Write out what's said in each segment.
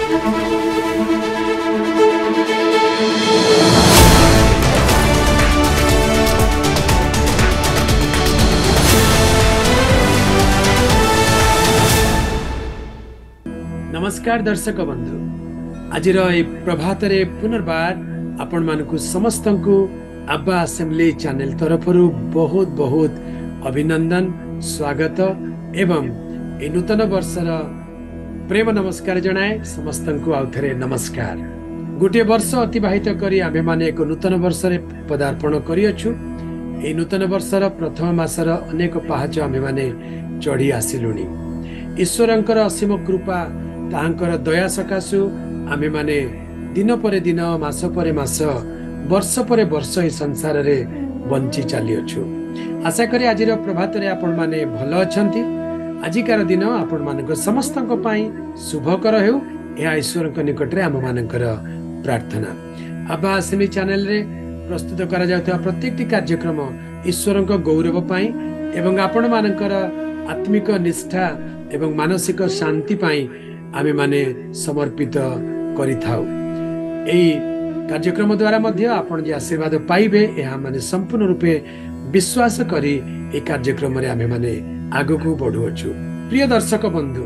ନମସ୍କାର ଦର୍ଶକ ବନ୍ଧୁ, ଆଜିର ଏହି ପ୍ରଭାତରେ ପୁନର୍ବାର ଆପଣମାନଙ୍କୁ ସମସ୍ତଙ୍କୁ ଆବ୍ବା ଆସେମ୍ବଲି ଚ୍ୟାନେଲ ତରଫରୁ ବହୁତ ବହୁତ ଅଭିନନ୍ଦନ, ସ୍ୱାଗତ ଏବଂ ଏହି ନୂତନ ବର୍ଷର ପ୍ରେମ ନମସ୍କାର ଜଣାଏ ସମସ୍ତଙ୍କୁ। ଆଉ ଥରେ ନମସ୍କାର। ଗୋଟିଏ ବର୍ଷ ଅତିବାହିତ କରି ଆମ୍ଭେମାନେ ଏକ ନୂତନ ବର୍ଷରେ ପଦାର୍ପଣ କରିଅଛୁ। ଏହି ନୂତନ ବର୍ଷର ପ୍ରଥମ ମାସର ଅନେକ ପାହାଚ ଆମ୍ଭେମାନେ ଚଢ଼ି ଆସିଲୁଣି। ଈଶ୍ୱରଙ୍କର ଅସୀମ କୃପା, ତାହାଙ୍କର ଦୟା ସକାଶୁ ଆମ୍ଭେମାନେ ଦିନ ପରେ ଦିନ, ମାସ ପରେ ମାସ, ବର୍ଷ ପରେ ବର୍ଷ ଏହି ସଂସାରରେ ବଞ୍ଚି ଚାଲିଅଛୁ। ଆଶା କରି ଆଜିର ପ୍ରଭାତରେ ଆପଣମାନେ ଭଲ ଅଛନ୍ତି। ଆଜିକାର ଦିନ ଆପଣମାନଙ୍କ ସମସ୍ତଙ୍କ ପାଇଁ ଶୁଭକର ହେଉ, ଏହା ଈଶ୍ୱରଙ୍କ ନିକଟରେ ଆମମାନଙ୍କର ପ୍ରାର୍ଥନା। ଆବ୍ବା ଆସେମ୍ବଲି ଚ୍ୟାନେଲରେ ପ୍ରସ୍ତୁତ କରାଯାଉଥିବା ପ୍ରତ୍ୟେକଟି କାର୍ଯ୍ୟକ୍ରମ ଈଶ୍ୱରଙ୍କ ଗୌରବ ପାଇଁ ଏବଂ ଆପଣମାନଙ୍କର ଆତ୍ମିକ ନିଷ୍ଠା ଏବଂ ମାନସିକ ଶାନ୍ତି ପାଇଁ ଆମେମାନେ ସମର୍ପିତ କରିଥାଉ। ଏହି କାର୍ଯ୍ୟକ୍ରମ ଦ୍ୱାରା ମଧ୍ୟ ଆପଣ ଯେ ଆଶୀର୍ବାଦ ପାଇବେ, ଏହା ମାନେ ସମ୍ପୂର୍ଣ୍ଣ ରୂପେ ବିଶ୍ୱାସ କରି ଏହି କାର୍ଯ୍ୟକ୍ରମରେ ଆମେମାନେ ଆଗକୁ ବଢ଼ୁଅଛୁ। ପ୍ରିୟ ଦର୍ଶକ ବନ୍ଧୁ,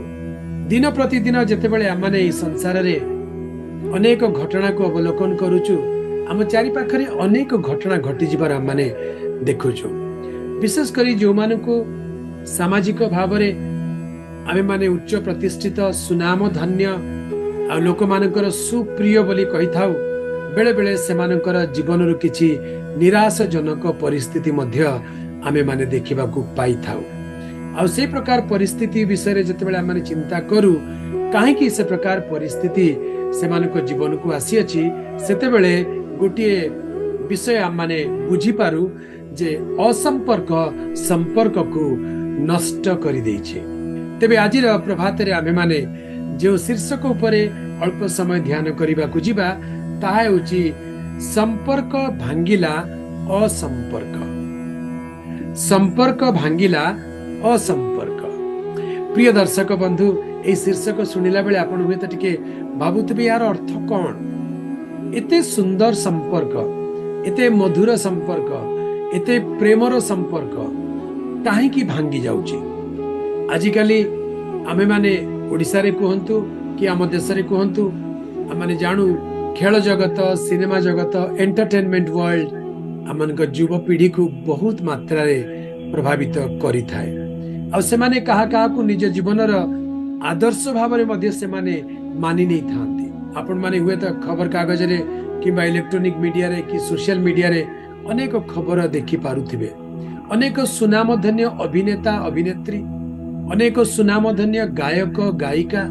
ଦିନ ପ୍ରତିଦିନ ଯେତେବେଳେ ଆମମାନେ ଏହି ସଂସାରରେ ଅନେକ ଘଟଣାକୁ ଅବଲୋକନ କରୁଛୁ, ଆମ ଚାରିପାଖରେ ଅନେକ ଘଟଣା ଘଟିଯିବାର ଆମମାନେ ଦେଖୁଛୁ। ବିଶେଷ କରି ଯେଉଁମାନଙ୍କୁ ସାମାଜିକ ଭାବରେ ଆମେମାନେ ଉଚ୍ଚ ପ୍ରତିଷ୍ଠିତ, ସୁନାମ ଧନ୍ୟ ଆଉ ଲୋକମାନଙ୍କର ସୁପ୍ରିୟ ବୋଲି କହିଥାଉ, ବେଳେବେଳେ ସେମାନଙ୍କର ଜୀବନରୁ କିଛି ନିରାଶଜନକ ପରିସ୍ଥିତି ମଧ୍ୟ ଆମେମାନେ ଦେଖିବାକୁ ପାଇଥାଉ। ଆଉ ସେଇ ପ୍ରକାର ପରିସ୍ଥିତି ବିଷୟରେ ଯେତେବେଳେ ଆମେମାନେ ଚିନ୍ତା କରୁ, କାହିଁକି ସେ ପ୍ରକାର ପରିସ୍ଥିତି ସେମାନଙ୍କ ଜୀବନକୁ ଆସିଅଛି, ସେତେବେଳେ ଗୋଟିଏ ବିଷୟ ଆମେମାନେ ବୁଝିପାରୁ ଯେ ଅସମ୍ପର୍କ ସମ୍ପର୍କକୁ ନଷ୍ଟ କରିଦେଇଛି। ତେବେ ଆଜିର ପ୍ରଭାତରେ ଆମ୍ଭେମାନେ ଯେଉଁ ଶୀର୍ଷକ ଉପରେ ଅଳ୍ପ ସମୟ ଧ୍ୟାନ କରିବାକୁ ଯିବା, ତାହା ହେଉଛି ସମ୍ପର୍କ ଭାଙ୍ଗିଲା ଅସମ୍ପର୍କ। ସମ୍ପର୍କ ଭାଙ୍ଗିଲା ଅସମ୍ପର୍କ। ପ୍ରିୟ ଦର୍ଶକ ବନ୍ଧୁ, ଏହି ଶୀର୍ଷକ ଶୁଣିଲା ବେଳେ ଆପଣ ହୁଏତ ଟିକେ ଭାବୁଥିବେ ଏହାର ଅର୍ଥ କଣ? ଏତେ ସୁନ୍ଦର ସମ୍ପର୍କ, ଏତେ ମଧୁର ସମ୍ପର୍କ, ଏତେ ପ୍ରେମର ସମ୍ପର୍କ କାହିଁକି ଭାଙ୍ଗି ଯାଉଛି? ଆଜିକାଲି ଆମେମାନେ ଓଡ଼ିଶାରେ କୁହନ୍ତୁ କି ଆମ ଦେଶରେ କୁହନ୍ତୁ, ଆମମାନେ ଜାଣୁ ଖେଳ ଜଗତ, ସିନେମା ଜଗତ, ଏଣ୍ଟରଟେନମେଣ୍ଟ ୱାର୍ଲଡ ଆମମାନଙ୍କ ଯୁବପିଢ଼ିକୁ ବହୁତ ମାତ୍ରାରେ ପ୍ରଭାବିତ କରିଥାଏ। ଆଉ ସେମାନେ କାହା କାହାକୁ ନିଜ ଜୀବନର ଆଦର୍ଶ ଭାବରେ ମଧ୍ୟ ସେମାନେ ମାନି ନେଇଥାନ୍ତି। ଆପଣମାନେ ହୁଏତ ଖବରକାଗଜରେ କିମ୍ବା ଇଲେକ୍ଟ୍ରୋନିକ ମିଡ଼ିଆରେ କି ସୋସିଆଲ ମିଡ଼ିଆରେ ଅନେକ ଖବର ଦେଖିପାରୁଥିବେ। ଅନେକ ସୁନାମଧନ୍ୟ ଅଭିନେତା ଅଭିନେତ୍ରୀ, ଅନେକ ସୁନାମଧନ୍ୟ ଗାୟକ ଗାୟିକା,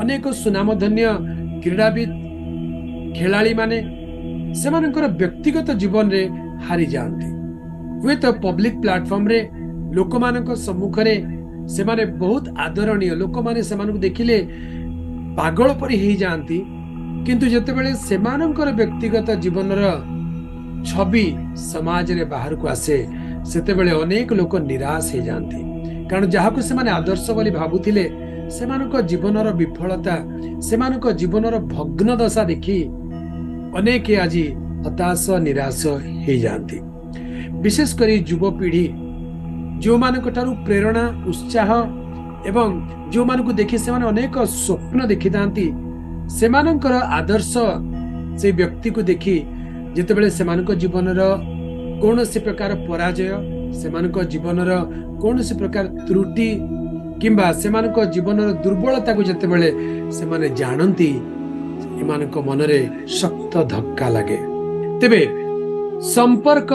ଅନେକ ସୁନାମଧନ୍ୟ କ୍ରୀଡ଼ାବିତ୍ ଖେଳାଳିମାନେ ସେମାନଙ୍କର ବ୍ୟକ୍ତିଗତ ଜୀବନରେ ହାରିଯାଆନ୍ତି। ହୁଏତ ପବ୍ଲିକ ପ୍ଲାଟଫର୍ମରେ ଲୋକମାନଙ୍କ ସମ୍ମୁଖରେ ସେମାନେ ବହୁତ ଆଦରଣୀୟ, ଲୋକମାନେ ସେମାନଙ୍କୁ ଦେଖିଲେ ପାଗଳ ପରି ହେଇଯାଆନ୍ତି। କିନ୍ତୁ ଯେତେବେଳେ ସେମାନଙ୍କର ବ୍ୟକ୍ତିଗତ ଜୀବନର ଛବି ସମାଜରେ ବାହାରକୁ ଆସେ, ସେତେବେଳେ ଅନେକ ଲୋକ ନିରାଶ ହେଇଯାଆନ୍ତି। କାରଣ ଯାହାକୁ ସେମାନେ ଆଦର୍ଶ ବୋଲି ଭାବୁଥିଲେ, ସେମାନଙ୍କ ଜୀବନର ବିଫଳତା, ସେମାନଙ୍କ ଜୀବନର ଭଗ୍ନ ଦଶା ଦେଖି ଅନେକ ଆଜି ହତାଶ ନିରାଶ ହେଇଯାଆନ୍ତି। ବିଶେଷ କରି ଯୁବପିଢ଼ି, ଯେଉଁମାନଙ୍କ ଠାରୁ ପ୍ରେରଣା, ଉତ୍ସାହ ଏବଂ ଯେଉଁମାନଙ୍କୁ ଦେଖି ସେମାନେ ଅନେକ ସ୍ୱପ୍ନ ଦେଖିଥାନ୍ତି, ସେମାନଙ୍କର ଆଦର୍ଶ ସେଇ ବ୍ୟକ୍ତିକୁ ଦେଖି ଯେତେବେଳେ ସେମାନଙ୍କ ଜୀବନର କୌଣସି ପ୍ରକାର ପରାଜୟ, ସେମାନଙ୍କ ଜୀବନର କୌଣସି ପ୍ରକାର ତ୍ରୁଟି କିମ୍ବା ସେମାନଙ୍କ ଜୀବନର ଦୁର୍ବଳତାକୁ ଯେତେବେଳେ ସେମାନେ ଜାଣନ୍ତି, ଏମାନଙ୍କ ମନରେ ଶକ୍ତ ଧକ୍କା ଲାଗେ। ତେବେ ସମ୍ପର୍କ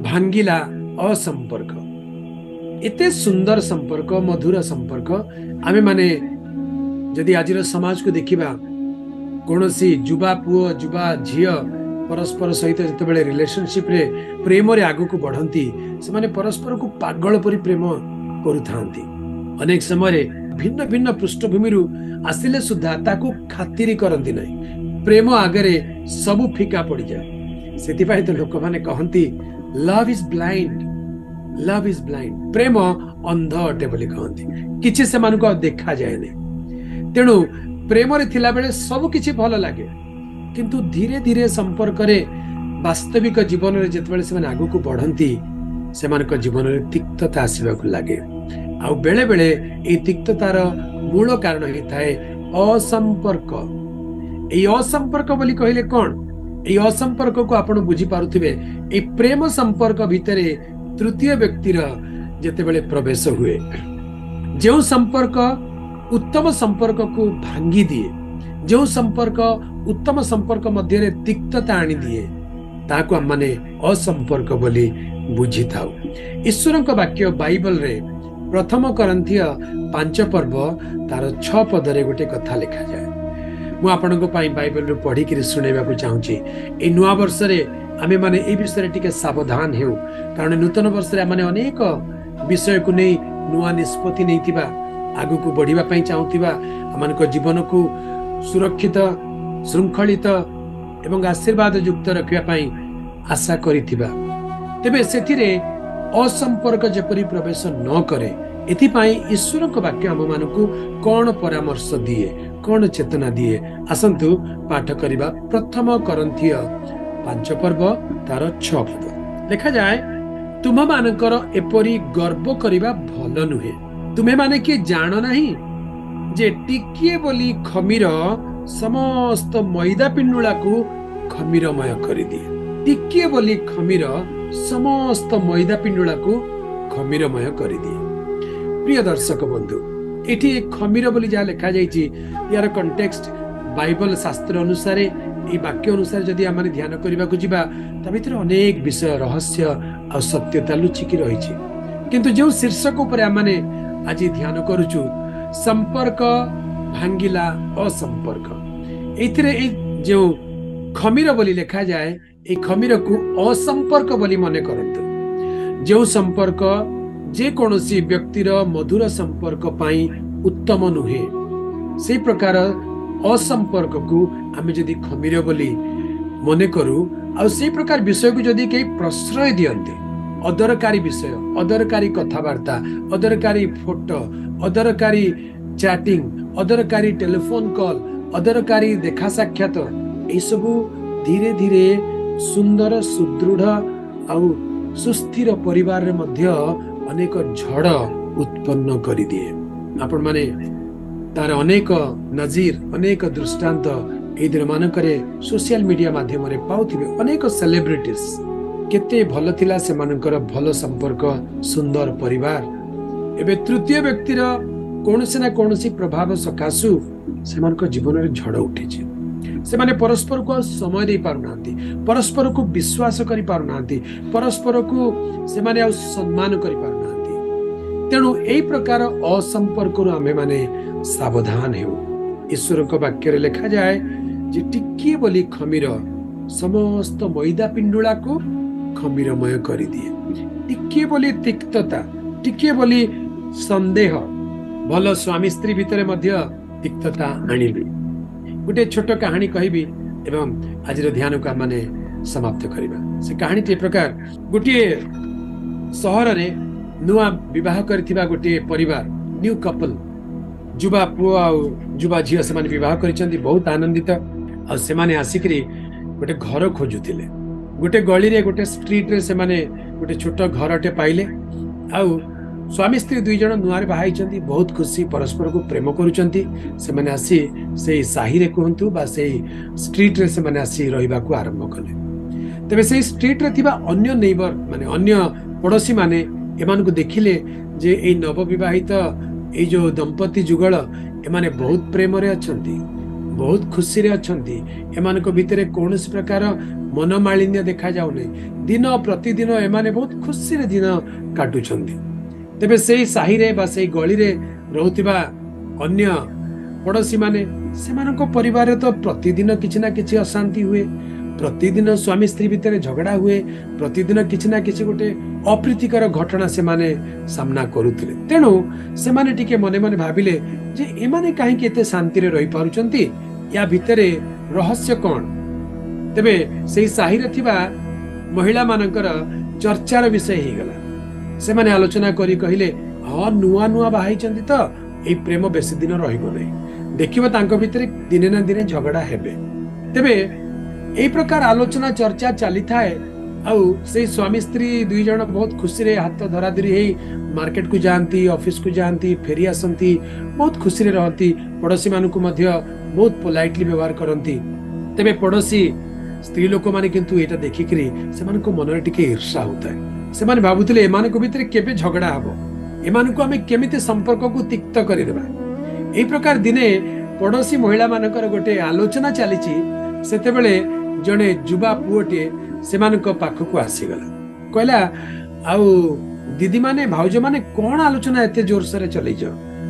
ଭାଙ୍ଗିଲା ଅସମ୍ପର୍କ। ଏତେ ସୁନ୍ଦର ସମ୍ପର୍କ, ମଧୁର ସମ୍ପର୍କ, ଆମେମାନେ ଯଦି ଆଜିର ସମାଜକୁ ଦେଖିବା, କୌଣସି ଯୁବା ପୁଅ ଯୁବା ଝିଅ ପରସ୍ପର ସହିତ ଯେତେବେଳେ ରିଲେସନସିପରେ ପ୍ରେମରେ ଆଗକୁ ବଢ଼ନ୍ତି, ସେମାନେ ପରସ୍ପରକୁ ପାଗଳ ପରି ପ୍ରେମ କରୁଥାନ୍ତି। ଅନେକ ସମୟରେ ଭିନ୍ନ ଭିନ୍ନ ପୃଷ୍ଠଭୂମିରୁ ଆସିଲେ ସୁଦ୍ଧା ତାକୁ ଖାତିରି କରନ୍ତି ନାହିଁ। ପ୍ରେମ ଆଗରେ ସବୁ ଫିକା ପଡ଼ିଯାଏ। ସେଥିପାଇଁ ତ ଲୋକମାନେ କହନ୍ତି love is blind, love is blind. ପ୍ରେମ ଅନ୍ଧ ଅଟେ ବୋଲି କହନ୍ତି, କିଛି ସେମାନଙ୍କୁ ଆଉ ଦେଖାଯାଏନି। ତେଣୁ ପ୍ରେମରେ ଥିଲାବେଳେ ସବୁ କିଛି ଭଲ ଲାଗେ, କିନ୍ତୁ ଧୀରେ ଧୀରେ ସମ୍ପର୍କରେ ବାସ୍ତବିକ ଜୀବନରେ ଯେତେବେଳେ ସେମାନେ ଆଗକୁ ବଢ଼ନ୍ତି, ସେମାନଙ୍କ ଜୀବନରେ ତିକ୍ତତା ଆସିବାକୁ ଲାଗେ। ଆଉ ବେଳେବେଳେ ଏଇ ତିକ୍ତତାର ମୂଳ କାରଣ ହେଇଥାଏ ଅସମ୍ପର୍କ। ଏଇ ଅସମ୍ପର୍କ ବୋଲି କହିଲେ କଣ? ଏଇ ଅସମ୍ପର୍କକୁ ଆପଣ ବୁଝିପାରୁଥିବେ, ଏଇ ପ୍ରେମ ସମ୍ପର୍କ ଭିତରେ ତୃତୀୟ ବ୍ୟକ୍ତିର ଯେତେବେଳେ ପ୍ରବେଶ ହୁଏ, ଯେଉଁ ସମ୍ପର୍କ ଉତ୍ତମ ସମ୍ପର୍କକୁ ଭାଙ୍ଗି ଦିଏ, ଯେଉଁ ସମ୍ପର୍କ ଉତ୍ତମ ସମ୍ପର୍କ ମଧ୍ୟରେ ତିକ୍ତତା ଆଣିଦିଏ, ତାହାକୁ ଆମମାନେ ଅସମ୍ପର୍କ ବୋଲି ବୁଝିଥାଉ। ଈଶ୍ୱରଙ୍କ ବାକ୍ୟ ବାଇବଲରେ ପ୍ରଥମ କରନ୍ଥୀୟ 5 ପର୍ବ ତାର 6 ପଦରେ ଗୋଟେ କଥା ଲେଖାଯାଏ। ମୁଁ ଆପଣଙ୍କ ପାଇଁ ବାଇବଲରୁ ପଢିକିରି ଶୁଣେଇବାକୁ ଚାହୁଁଛି। ଏଇ ନୂଆ ବର୍ଷରେ ଆମେମାନେ ଏଇ ବିଷୟରେ ଟିକେ ସାବଧାନ ହେଉ, କାରଣ ନୂତନ ବର୍ଷରେ ଆମେ ଅନେକ ବିଷୟକୁ ନେଇ ନୂଆ ନିଷ୍ପତ୍ତି ନେଇଥିବା, ଆଗକୁ ବଢିବା ପାଇଁ ଚାହୁଁଥିବା, ଆମମାନଙ୍କ ଜୀବନକୁ ସୁରକ୍ଷିତ, ଶୃଙ୍ଖଳିତ ଏବଂ ଆଶୀର୍ବାଦ ଯୁକ୍ତ ରଖିବା ପାଇଁ ଆଶା କରିଥିବା। ତେବେ ସେଥିରେ ଅସମ୍ପର୍କ ଯେପରି ପ୍ରବେଶ ନ କରେ, ଏଥିପାଇଁ ଈଶ୍ୱରଙ୍କ ବାକ୍ୟ ଆମମାନଙ୍କୁ କଣ ପରାମର୍ଶ ଦିଏ, କଣ ଚେତନା ଦିଏ, ଆସନ୍ତୁ ପାଠ କରିବା। ପ୍ରଥମ କରନ୍ଥୀୟ 5 ପର୍ବ ତାର 6 ପଦ ଲେଖାଯାଏ, ତୁମମାନଙ୍କର ଏପରି ଗର୍ବ କରିବା ଭଲ ନୁହେଁ। ତୁମେମାନେ କି ଜାଣ ନାହିଁ ଯେ ଟିକିଏ ବୋଲି ଖମୀର ସମସ୍ତ ମଇଦା ପିଣ୍ଡୁଳାକୁ ଖମୀରମୟ କରିଦିଏ। ଟିକିଏ ବୋଲି ଖମୀର ସମସ୍ତ ମଇଦା ପିଣ୍ଡୁଳାକୁ ଖମୀରମୟ କରିଦିଏ। ପ୍ରିୟ ଦର୍ଶକ ବନ୍ଧୁ, ଏଠି ଖମୀର ବୋଲି ଯାହା ଲେଖାଯାଇଛି, ୟାର କଣ୍ଟେକ୍ସଟ ବାଇବଲ ଶାସ୍ତ୍ର ଅନୁସାରେ, ଏଇ ବାକ୍ୟ ଅନୁସାରେ ଯଦି ଆମେ ଧ୍ୟାନ କରିବାକୁ ଯିବା, ତା ଭିତରେ ଅନେକ ବିଷୟ, ରହସ୍ୟ ଆଉ ସତ୍ୟତା ଲୁଚିକି ରହିଛି। କିନ୍ତୁ ଯେଉଁ ଶୀର୍ଷକ ଉପରେ ଆମମାନେ ଆଜି ଧ୍ୟାନ କରୁଛୁ, ସମ୍ପର୍କ ଭାଙ୍ଗିଲା ଅସମ୍ପର୍କ, ଏଇଥିରେ ଏଇ ଯେଉଁ ଖମୀର ବୋଲି ଲେଖାଯାଏ, ଏଇ ଖମୀରକୁ ଅସମ୍ପର୍କ ବୋଲି ମନେ କରନ୍ତୁ। ଯେଉଁ ସମ୍ପର୍କ ଯେକୌଣସି ବ୍ୟକ୍ତିର ମଧୁର ସମ୍ପର୍କ ପାଇଁ ଉତ୍ତମ ନୁହେଁ, ସେଇ ପ୍ରକାର ଅସମ୍ପର୍କକୁ ଆମେ ଯଦି ଖମୀର ବୋଲି ମନେ କରୁ, ଆଉ ସେଇ ପ୍ରକାର ବିଷୟକୁ ଯଦି କେହି ପ୍ରଶ୍ରୟ ଦିଅନ୍ତି, ଅଦରକାରୀ ବିଷୟ, ଅଦରକାରୀ କଥାବାର୍ତ୍ତା, ଅଦରକାରୀ ଫଟୋ, ଅଦରକାରୀ ଚାଟିଂ, ଅଦରକାରୀ ଟେଲିଫୋନ କଲ୍, ଅଦରକାରୀ ଦେଖା ସାକ୍ଷାତ, ଏଇସବୁ ଧୀରେ ଧୀରେ ସୁନ୍ଦର, ସୁଦୃଢ଼ ଆଉ ସୁସ୍ଥିର ପରିବାରରେ ମଧ୍ୟ ଅନେକ ଝଡ଼ ଉତ୍ପନ୍ନ କରିଦିଏ। ଆପଣମାନେ ତାର ଅନେକ ନଜିର, ଅନେକ ଦୃଷ୍ଟାନ୍ତ ଏଇ ଦିନମାନଙ୍କରେ ସୋସିଆଲ ମିଡିଆ ମାଧ୍ୟମରେ ପାଉଥିବେ। ଅନେକ ସେଲିବ୍ରିଟିସ୍, କେତେ ଭଲ ଥିଲା ସେମାନଙ୍କର ଭଲ ସମ୍ପର୍କ, ସୁନ୍ଦର ପରିବାର, ଏବେ ତୃତୀୟ ବ୍ୟକ୍ତିର କୌଣସି ନା କୌଣସି ପ୍ରଭାବ ସକାଶୁ ସେମାନଙ୍କ ଜୀବନରେ ଝଡ଼ ଉଠିଛି। ସେମାନେ ପରସ୍ପରକୁ ଆଉ ସମୟ ଦେଇ ପାରୁନାହାନ୍ତି, ପରସ୍ପରକୁ ବିଶ୍ୱାସ କରିପାରୁନାହାନ୍ତି, ପରସ୍ପରକୁ ସେମାନେ ଆଉ ସମ୍ମାନ କରିପାରୁନାହାନ୍ତି। ତେଣୁ ଏଇ ପ୍ରକାର ଅସମ୍ପର୍କରୁ ଆମେମାନେ ସାବଧାନ ହେଉ। ଈଶ୍ୱରଙ୍କ ବାକ୍ୟରେ ଲେଖାଯାଏ ଯେ ଟିକିଏ ବୋଲି ଖମୀର ସମସ୍ତ ମଇଦା ପିଣ୍ଡୁଳାକୁ ଖମୀରମୟ କରିଦିଏ। ଟିକିଏ ବୋଲି ତିକ୍ତତା, ଟିକିଏ ବୋଲି ସନ୍ଦେହ ଭଲ ସ୍ୱାମୀ ସ୍ତ୍ରୀ ଭିତରେ ମଧ୍ୟ ତିକ୍ତତା ଆଣିବି। ଗୋଟେ ଛୋଟ କାହାଣୀ କହିବି ଏବଂ ଆଜିର ଧ୍ୟାନକୁ ଆମମାନେ ସମାପ୍ତ କରିବା। ସେ କାହାଣୀଟି ଏ ପ୍ରକାର। ଗୋଟିଏ ସହରରେ ନୂଆ ବିବାହ କରିଥିବା ଗୋଟିଏ ପରିବାର, ନ୍ୟୁ କପଲ, ଯୁବା ପୁଅ ଆଉ ଯୁବା ଝିଅ, ସେମାନେ ବିବାହ କରିଛନ୍ତି, ବହୁତ ଆନନ୍ଦିତ। ଆଉ ସେମାନେ ଆସିକିରି ଗୋଟେ ଘର ଖୋଜୁଥିଲେ। ଗୋଟେ ଗଳିରେ, ଗୋଟେ ଷ୍ଟ୍ରିଟରେ ସେମାନେ ଗୋଟେ ଛୋଟ ଘରଟେ ପାଇଲେ। ଆଉ ସ୍ୱାମୀ ସ୍ତ୍ରୀ ଦୁଇ ଜଣ ନୂଆରେ ବାହା ହେଇଛନ୍ତି, ବହୁତ ଖୁସି, ପରସ୍ପରକୁ ପ୍ରେମ କରୁଛନ୍ତି। ସେମାନେ ଆସି ସେଇ ସାହିରେ କୁହନ୍ତୁ ବା ସେଇ ଷ୍ଟ୍ରିଟରେ ସେମାନେ ଆସି ରହିବାକୁ ଆରମ୍ଭ କଲେ। ତେବେ ସେଇ ଷ୍ଟ୍ରିଟରେ ଥିବା ଅନ୍ୟ ନେଇବର ମାନେ ଅନ୍ୟ ପଡ଼ୋଶୀମାନେ ଏମାନଙ୍କୁ ଦେଖିଲେ ଯେ ଏଇ ନବବିବାହିତ ଏଇ ଯୋଉ ଦମ୍ପତି ଯୁଗଳ, ଏମାନେ ବହୁତ ପ୍ରେମରେ ଅଛନ୍ତି, ବହୁତ ଖୁସିରେ ଅଛନ୍ତି, ଏମାନଙ୍କ ଭିତରେ କୌଣସି ପ୍ରକାର ମନମାଳିନ୍ୟ ଦେଖାଯାଉନାହିଁ, ଦିନ ପ୍ରତିଦିନ ଏମାନେ ବହୁତ ଖୁସିରେ ଦିନ କାଟୁଛନ୍ତି। ତେବେ ସେଇ ସାହିରେ ବା ସେଇ ଗଳିରେ ରହୁଥିବା ଅନ୍ୟ ପଡ଼ୋଶୀମାନେ, ସେମାନଙ୍କ ପରିବାରରେ ତ ପ୍ରତିଦିନ କିଛି ନା କିଛି ଅଶାନ୍ତି ହୁଏ, ପ୍ରତିଦିନ ସ୍ୱାମୀ ସ୍ତ୍ରୀ ଭିତରେ ଝଗଡ଼ା ହୁଏ, ପ୍ରତିଦିନ କିଛି ନା କିଛି ଗୋଟେ ଅପ୍ରୀତିକର ଘଟଣା ସେମାନେ ସାମ୍ନା କରୁଥିଲେ। ତେଣୁ ସେମାନେ ଟିକେ ମନେ ମନେ ଭାବିଲେ ଯେ ଏମାନେ କାହିଁକି ଏତେ ଶାନ୍ତିରେ ରହିପାରୁଛନ୍ତି, ୟା ଭିତରେ ରହସ୍ୟ କ'ଣ? ତେବେ ସେଇ ସାହିରେ ଥିବା ମହିଳାମାନଙ୍କର ଚର୍ଚ୍ଚାର ବିଷୟ ହେଇଗଲା। ସେମାନେ ଆଲୋଚନା କରି କହିଲେ, ହଁ ନୂଆ ନୂଆ ବାହା ହେଇଛନ୍ତି ତ, ଏଇ ପ୍ରେମ ବେଶୀ ଦିନ ରହିବ ନାହିଁ, ଦେଖିବ ତାଙ୍କ ଭିତରେ ଦିନେ ନା ଦିନେ ଝଗଡ଼ା ହେବେ। ତେବେ ଏଇ ପ୍ରକାର ଆଲୋଚନା ଚର୍ଚ୍ଚା ଚାଲିଥାଏ ଆଉ ସେଇ ସ୍ୱାମୀ ସ୍ତ୍ରୀ ଦୁଇ ଜଣ ବହୁତ ଖୁସିରେ ହାତ ଧରାଧରି ହେଇ ମାର୍କେଟକୁ ଯାଆନ୍ତି, ଅଫିସକୁ ଯାଆନ୍ତି, ଫେରି ଆସନ୍ତି, ବହୁତ ଖୁସିରେ ରହନ୍ତି। ପଡ଼ୋଶୀମାନଙ୍କୁ ମଧ୍ୟ ବହୁତ ପୋଲାଇଟଲି ବ୍ୟବହାର କରନ୍ତି। ତେବେ ପଡ଼ୋଶୀ ସ୍ତ୍ରୀ ଲୋକମାନେ କିନ୍ତୁ ଏଇଟା ଦେଖିକିରି ସେମାନଙ୍କ ମନରେ ଟିକେ ଈର୍ଷା ହଉଥାଏ। ସେମାନେ ଭାବୁଥିଲେ ଏମାନଙ୍କ ଭିତରେ କେବେ ଝଗଡ଼ା ହବ, ଏମାନଙ୍କୁ ଆମେ କେମିତି ସମ୍ପର୍କକୁ ତିକ୍ତ କରିଦେବା। ଏଇ ପ୍ରକାର ଦିନେ ପଡ଼ୋଶୀ ମହିଳାମାନଙ୍କର ଗୋଟେ ଆଲୋଚନା ଚାଲିଛି, ସେତେବେଳେ ଜଣେ ଯୁବା ପୁଅଟିଏ ସେମାନଙ୍କ ପାଖକୁ ଆସିଗଲା। କହିଲା, ଆଉ ଦିଦିମାନେ ଭାଉଜମାନେ କଣ ଆଲୋଚନା ଏତେ ଜୋରସୋରରେ ଚଲେଇଛ?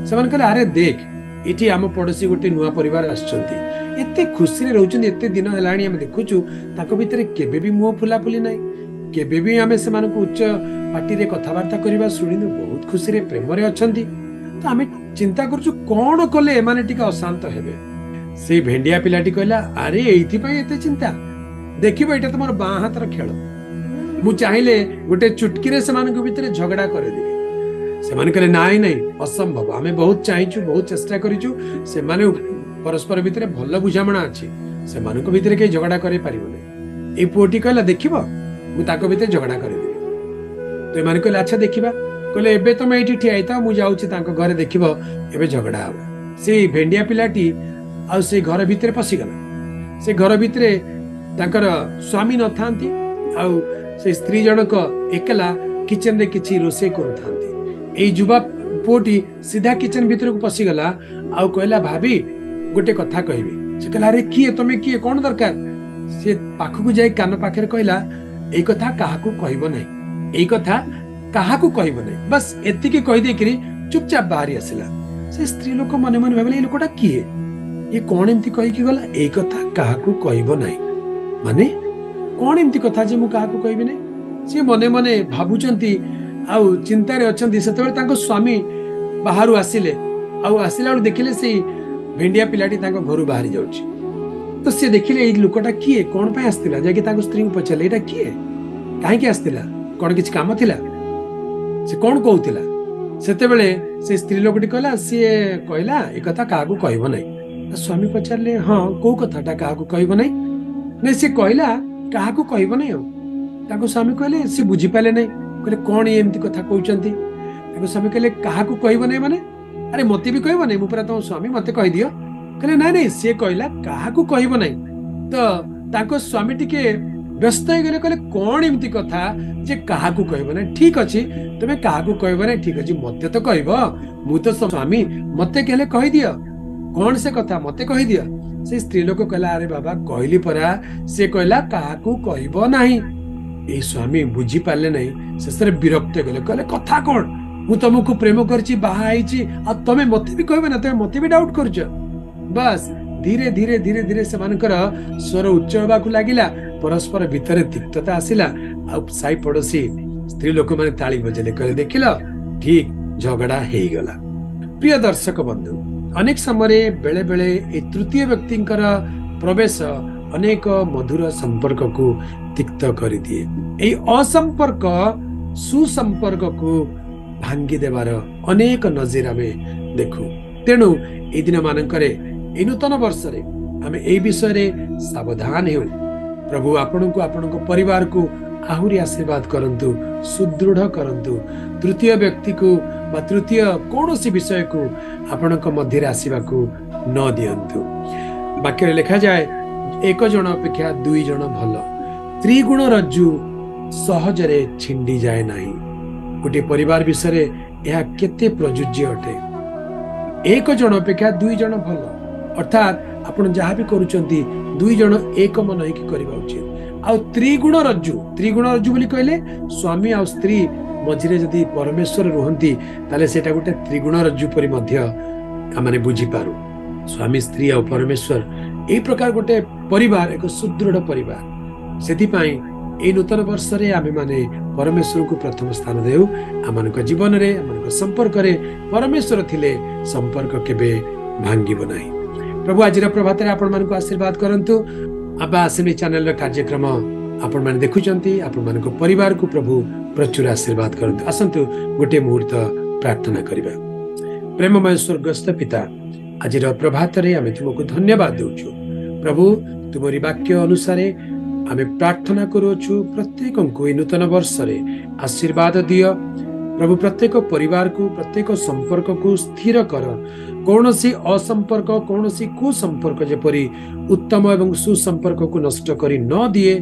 ସେମାନେ କହିଲେ, ଆରେ ଦେଖ, ଏଠି ଆମ ପଡ଼ୋଶୀ ଗୋଟେ ନୂଆ ପରିବାର ଆସିଛନ୍ତି, ଏତେ ଖୁସିରେ ରହୁଛନ୍ତି, ଏତେ ଦିନ ହେଲାଣି ଆମେ ଦେଖୁଛୁ ତାଙ୍କ ଭିତରେ କେବେ ବି ମୁହଁ ଫୁଲାଫୁଲି ନାହିଁ, କେବେ ବି ଆମେ ସେମାନଙ୍କୁ ଉଚ୍ଚ ପାଟିରେ କଥାବାର୍ତ୍ତା କରିବା ଶୁଣିନୁ, ବହୁତ ଖୁସିରେ ପ୍ରେମରେ ଅଛନ୍ତି। ତ ଆମେ ଚିନ୍ତା କରୁଛୁ କଣ କଲେ ଏମାନେ ଟିକେ ଅଶାନ୍ତ ହେବେ। ସେଇ ଭେଣ୍ଡିଆ ପିଲାଟି କହିଲା, ଆରେ ଏଇଥିପାଇଁ ଏତେ ଚିନ୍ତା, ଦେଖିବ ଏଇଟା ତୁମର ବାଁ ହାତର ଖେଳ, ମୁଁ ଚାହିଁଲେ ଗୋଟେ ଚୁଟକିରେ ସେମାନଙ୍କ ଭିତରେ ଝଗଡ଼ା କରିଦେବି। ସେମାନେ କହିଲେ, ନାଇଁ ନାଇଁ, ଅସମ୍ଭବ, ଆମେ ବହୁତ ଚାହିଁଛୁ, ବହୁତ ଚେଷ୍ଟା କରିଛୁ, ସେମାନେ ପରସ୍ପର ଭିତରେ ଭଲ ବୁଝାମଣା ଅଛି, ସେମାନଙ୍କ ଭିତରେ କେହି ଝଗଡ଼ା କରିପାରିବ ନାହିଁ। ଏଇ ପୁଅଟି କହିଲା, ଦେଖିବ ମୁଁ ତାଙ୍କ ଭିତରେ ଝଗଡ଼ା କରିଦେବି। ତ ଏମାନେ କହିଲେ, ଆଚ୍ଛା ଦେଖିବା। କହିଲେ, ଏବେ ତମେ ଏଇଠି ଠିଆ ହେଇଥାଅ, ମୁଁ ଯାଉଛି ତାଙ୍କ ଘରେ, ଦେଖିବ ଏବେ ଝଗଡ଼ା ହବ। ସେଇ ଭେଣ୍ଡିଆ ପିଲାଟି ଆଉ ସେଇ ଘର ଭିତରେ ପଶିଗଲା। ସେ ଘର ଭିତରେ ତାଙ୍କର ସ୍ୱାମୀ ନଥାନ୍ତି ଆଉ ସେ ସ୍ତ୍ରୀ ଜଣକ ଏକଲା କିଚେନରେ କିଛି ରୋଷେଇ କରୁଥାନ୍ତି। ଏଇ ଯୁବା ପୁଅଟି ସିଧା କିଚେନ ଭିତରକୁ ପଶିଗଲା ଆଉ କହିଲା, ଭାବି ଗୋଟେ କଥା କହିବି। ସେ କହିଲା, ଆରେ କିଏ ତମେ, କିଏ, କଣ ଦରକାର? ସେ ପାଖକୁ ଯାଇ କାନ ପାଖରେ କହିଲା, ଏଇ କଥା କାହାକୁ କହିବ ନାହିଁ, ଏଇ କଥା କାହାକୁ କହିବ ନାହିଁ। ବାସ୍ ଏତିକି କହିଦେଇକିରି ଚୁପଚାପ ବାହାରି ଆସିଲା। ସେ ସ୍ତ୍ରୀ ଲୋକ ମନେ ମନେ ଭାବିଲେ, ଏଇ ଲୋକଟା କିଏ, ଇଏ କଣ ଏମିତି କହିକି ଗଲା, ଏଇ କଥା କାହାକୁ କହିବ ନାହିଁ, ମାନେ କଣ ଏମିତି କଥା ଯେ ମୁଁ କାହାକୁ କହିବି ନାହିଁ? ସିଏ ମନେ ମନେ ଭାବୁଛନ୍ତି ଆଉ ଚିନ୍ତାରେ ଅଛନ୍ତି। ସେତେବେଳେ ତାଙ୍କ ସ୍ୱାମୀ ବାହାରୁ ଆସିଲେ ଆଉ ଆସିଲା ବେଳକୁ ଦେଖିଲେ ସେଇ ଭେଣ୍ଡିଆ ପିଲାଟି ତାଙ୍କ ଘରୁ ବାହାରି ଯାଉଛି। ତ ସିଏ ଦେଖିଲେ ଏଇ ଲୋକଟା କିଏ, କଣ ପାଇଁ ଆସିଥିଲା? ଯାଇକି ତାଙ୍କ ସ୍ତ୍ରୀଙ୍କୁ ପଚାରିଲେ, ଏଇଟା କିଏ, କାହିଁକି ଆସିଥିଲା, କଣ କିଛି କାମ ଥିଲା, ସେ କଣ କହୁଥିଲା? ସେତେବେଳେ ସେ ସ୍ତ୍ରୀ ଲୋକଟି କହିଲା, ସିଏ କହିଲା ଏ କଥା କାହାକୁ କହିବ ନାହିଁ। ସ୍ୱାମୀ ପଚାରିଲେ, ହଁ କୋଉ କଥାଟା କାହାକୁ କହିବ ନାହିଁ? ନାଇଁ, ସେ କହିଲା କାହାକୁ କହିବ ନାହିଁ। ଆଉ ତାଙ୍କ ସ୍ୱାମୀ କହିଲେ, ସେ ବୁଝିପାରିଲେ ନାହିଁ, କହିଲେ କଣ ଇଏ ଏମିତି କଥା କହୁଛନ୍ତି? ତାଙ୍କ ସ୍ୱାମୀ କହିଲେ, କାହାକୁ କହିବ ନାହିଁ ମାନେ? ଆରେ ମତେ ବି କହିବ ନାହିଁ, ମୁଁ ପୁରା ତମ ସ୍ୱାମୀ, ମତେ କହିଦିଅ। କହିଲେ, ନାଇଁ ନାଇଁ, ସିଏ କହିଲା କାହାକୁ କହିବ ନାହିଁ। ତ ତାଙ୍କ ସ୍ୱାମୀ ଟିକେ ବ୍ୟସ୍ତ ହେଇଗଲେ, କହିଲେ କଣ ଏମିତି କଥା ଯେ କାହାକୁ କହିବ ନାହିଁ? ଠିକ ଅଛି, ତମେ କାହାକୁ କହିବ ନାହିଁ, ଠିକ ଅଛି, ମତେ ତ କହିବ, ମୁଁ ତ ସ୍ୱାମୀ, ମତେ ହେଲେ କହିଦିଅ କଣ ସେ କଥା, ମତେ କହିଦିଅ। ସେ ସ୍ତ୍ରୀ ଲୋକ କହିଲା, ଆରେ ବାବା କହିଲି ପରା, ସେ କହିଲା କାହାକୁ କହିବ ନାହିଁ। ଏଇ ସ୍ୱାମୀ ବୁଝିପାରିଲେ ନାହିଁ, ଶେଷରେ ବିରକ୍ତ ହେଇଗଲେ, କହିଲେ କଥା କଣ, ମୁଁ ତମକୁ ପ୍ରେମ କରିଛି, ବାହା ହେଇଛି, ଆଉ ତମେ ମତେ ବି କହିବ ନା, ତମେ ମତେ ବି ଡାଉଟ କରୁଛ। ବାସ୍ ଧୀରେ ଧୀରେ ଧୀରେ ଧୀରେ ସେମାନଙ୍କର ସ୍ୱର ଉଚ୍ଚ ହେବାକୁ ଲାଗିଲା, ପରସ୍ପର ଭିତରେ ତିକ୍ତତା ଆସିଲା। ଆଉ ସାଇ ପଡୋଶୀ ସ୍ତ୍ରୀ ଲୋକମାନେ ତାଳି ବଜେଇଲେ, କହିଲେ ଦେଖିଲ ଠିକ ଝଗଡ଼ା ହେଇଗଲା। ପ୍ରିୟ ଦର୍ଶକ ବନ୍ଧୁ, ଅନେକ ସମୟରେ ବେଳେ ବେଳେ ଏ ତୃତୀୟ ବ୍ୟକ୍ତିଙ୍କର ପ୍ରବେଶ ଅନେକ ମଧୁର ସମ୍ପର୍କକୁ ତିକ୍ତ କରିଦିଏ। ଏଇ ଅସମ୍ପର୍କ ସୁସମ୍ପର୍କକୁ ଭାଙ୍ଗି ଦେବାର ଅନେକ ନଜିର ଆମେ ଦେଖୁ। ତେଣୁ ଏଇ ଦିନ ମାନଙ୍କରେ, ଏଇ ନୂତନ ବର୍ଷରେ ଆମେ ଏଇ ବିଷୟରେ ସାବଧାନ ହେଉ। ପ୍ରଭୁ ଆପଣଙ୍କୁ, ଆପଣଙ୍କ ପରିବାରକୁ ଆହୁରି ଆଶୀର୍ବାଦ କରନ୍ତୁ, ସୁଦୃଢ଼ କରନ୍ତୁ। ତୃତୀୟ ବ୍ୟକ୍ତିକୁ ବା ତୃତୀୟ କୌଣସି ବିଷୟକୁ ଆପଣଙ୍କ ମଧ୍ୟରେ ଆସିବାକୁ ନ ଦିଅନ୍ତୁ। ବାକ୍ୟରେ ଲେଖାଯାଏ, ଏକ ଜଣ ଅପେକ୍ଷା ଦୁଇ ଜଣ ଭଲ। ତ୍ରିଗୁଣ ରଜ୍ଜୁ ସହଜରେ ଛିଣ୍ଡି ଯାଏ ନାହିଁ। ଗୋଟିଏ ପରିବାର ବିଷୟରେ ଏହା କେତେ ପ୍ରଯୁଜ୍ୟ ଅଟେ। ଏକ ଜଣ ଅପେକ୍ଷା ଦୁଇ ଜଣ ଭଲ, ଅର୍ଥାତ୍ ଆପଣ ଯାହା ବି କରୁଛନ୍ତି ଦୁଇ ଜଣ ଏକ ମନ ହେଇକି କରିବା ଉଚିତ। ଆଉ ତ୍ରିଗୁଣ ରଜ୍ଜୁ, ତ୍ରିଗୁଣ ରଜ୍ଜୁ ବୋଲି କହିଲେ ସ୍ୱାମୀ ଆଉ ସ୍ତ୍ରୀ ମଝିରେ ଯଦି ପରମେଶ୍ୱର ରୁହନ୍ତି, ତାହେଲେ ସେଇଟା ଗୋଟେ ତ୍ରିଗୁଣ ରଜ୍ଜୁ ପରି ମଧ୍ୟ ଆମେ ବୁଝିପାରୁ। ସ୍ୱାମୀ, ସ୍ତ୍ରୀ ଆଉ ପରମେଶ୍ୱର, ଏଇ ପ୍ରକାର ଗୋଟେ ପରିବାର, ଏକ ସୁଦୃଢ଼ ପରିବାର। ସେଥିପାଇଁ ଏଇ ନୂତନ ବର୍ଷରେ ଆମେମାନେ ପରମେଶ୍ୱରଙ୍କୁ ପ୍ରଥମ ସ୍ଥାନ ଦେଉ। ଆମମାନଙ୍କ ଜୀବନରେ, ଆମମାନଙ୍କ ସମ୍ପର୍କରେ ପରମେଶ୍ୱର ଥିଲେ ସମ୍ପର୍କ କେବେ ଭାଙ୍ଗିବ ନାହିଁ। ପ୍ରଭୁ ଆଜିର ପ୍ରଭାତରେ ଆପଣମାନଙ୍କୁ ଆଶୀର୍ବାଦ କରନ୍ତୁ। ଆବା ଆସେମ୍ବଲି ଚ୍ୟାନେଲର କାର୍ଯ୍ୟକ୍ରମ ଆପଣମାନେ ଦେଖୁଛନ୍ତି, ଆପଣମାନଙ୍କ ପରିବାରକୁ ପ୍ରଭୁ ପ୍ରଚୁର ଆଶୀର୍ବାଦ କରନ୍ତୁ। ଆସନ୍ତୁ ଗୋଟିଏ ମୁହୂର୍ତ୍ତ ପ୍ରାର୍ଥନା କରିବା। ପ୍ରେମମୟ ସ୍ୱର୍ଗସ୍ଥ ପିତା, ଆଜିର ପ୍ରଭାତରେ ଆମେ ତୁମକୁ ଧନ୍ୟବାଦ ଦେଉଛୁ ପ୍ରଭୁ। ତୁମରି ବାକ୍ୟ ଅନୁସାରେ ଆମେ ପ୍ରାର୍ଥନା କରୁଅଛୁ, ପ୍ରତ୍ୟେକଙ୍କୁ ଏହି ନୂତନ ବର୍ଷରେ ଆଶୀର୍ବାଦ ଦିଅ ପ୍ରଭୁ। ପ୍ରତ୍ୟେକ ପରିବାରକୁ, ପ୍ରତ୍ୟେକ ସମ୍ପର୍କକୁ ସ୍ଥିର କର। କୌଣସି ଅସମ୍ପର୍କ, କୌଣସି କୁସମ୍ପର୍କ ଯେପରି ଉତ୍ତମ ଏବଂ ସୁସମ୍ପର୍କକୁ ନଷ୍ଟ କରି ନ ଦିଏ,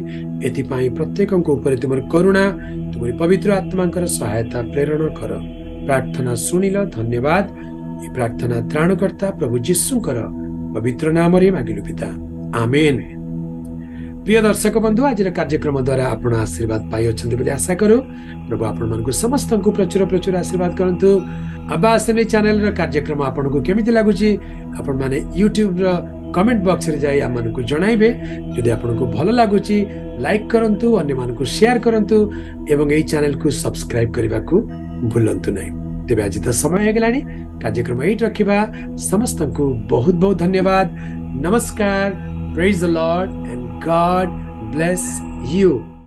ଏଥିପାଇଁ ପ୍ରତ୍ୟେକଙ୍କ ଉପରେ ତୁମର କରୁଣା, ତୁମରି ପବିତ୍ର ଆତ୍ମାଙ୍କର ସହାୟତା ପ୍ରେରଣ କର। ପ୍ରାର୍ଥନା ଶୁଣିଲ, ଧନ୍ୟବାଦ। ଏ ପ୍ରାର୍ଥନା ତ୍ରାଣକର୍ତ୍ତା ପ୍ରଭୁ ଯୀଶୁଙ୍କର ପବିତ୍ର ନାମରେ ମାଗିଲୁ ପିତା, ଆମେନ୍। ପ୍ରିୟ ଦର୍ଶକ ବନ୍ଧୁ, ଆଜିର କାର୍ଯ୍ୟକ୍ରମ ଦ୍ୱାରା ଆପଣ ଆଶୀର୍ବାଦ ପାଇଅଛନ୍ତି ବୋଲି ଆଶା କରୁ। ପ୍ରଭୁ ଆପଣମାନଙ୍କୁ ସମସ୍ତଙ୍କୁ ପ୍ରଚୁର ପ୍ରଚୁର ଆଶୀର୍ବାଦ କରନ୍ତୁ। ଆବାସ ଚ୍ୟାନେଲର କାର୍ଯ୍ୟକ୍ରମ ଆପଣଙ୍କୁ କେମିତି ଲାଗୁଛି, ଆପଣମାନେ ୟୁଟ୍ୟୁବର କମେଣ୍ଟ ବକ୍ସରେ ଯାଇ ଆମମାନଙ୍କୁ ଜଣାଇବେ। ଯଦି ଆପଣଙ୍କୁ ଭଲ ଲାଗୁଛି, ଲାଇକ୍ କରନ୍ତୁ, ଅନ୍ୟମାନଙ୍କୁ ସେୟାର କରନ୍ତୁ ଏବଂ ଏହି ଚ୍ୟାନେଲକୁ ସବସ୍କ୍ରାଇବ କରିବାକୁ ଭୁଲନ୍ତୁ ନାହିଁ। ତେବେ ଆଜି ତ ସମୟ ହେଇଗଲାଣି, କାର୍ଯ୍ୟକ୍ରମ ଏଇଠି ରଖିବା। ସମସ୍ତଙ୍କୁ ବହୁତ ବହୁତ ଧନ୍ୟବାଦ। ନମସ୍କାର। Praise the Lord and God bless you.